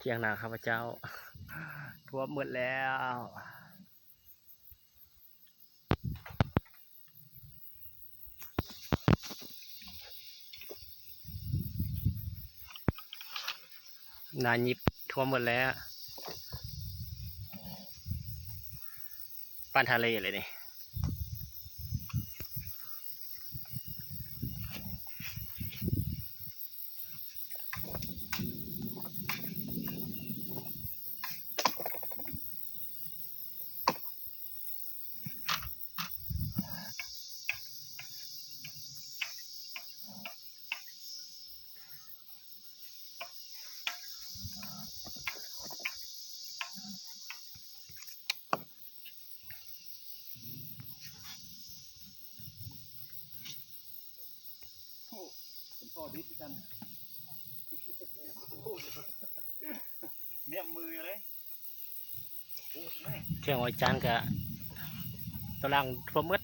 ຖຽງນາຂ້າພະເຈົ້າ ຖ້ວມໝົດແລ້ວ. ນາຍິບຖ້ວມໝົດແລ້ວ ປານທະເລເລີຍນີ້. ໂອ້ ເປັນພໍ່ດິດຄືກັນ ແນບມືຢູ່ເດ້. ແຂ້ງອາຈານກະກຳລັງຖ້ວມໝົດ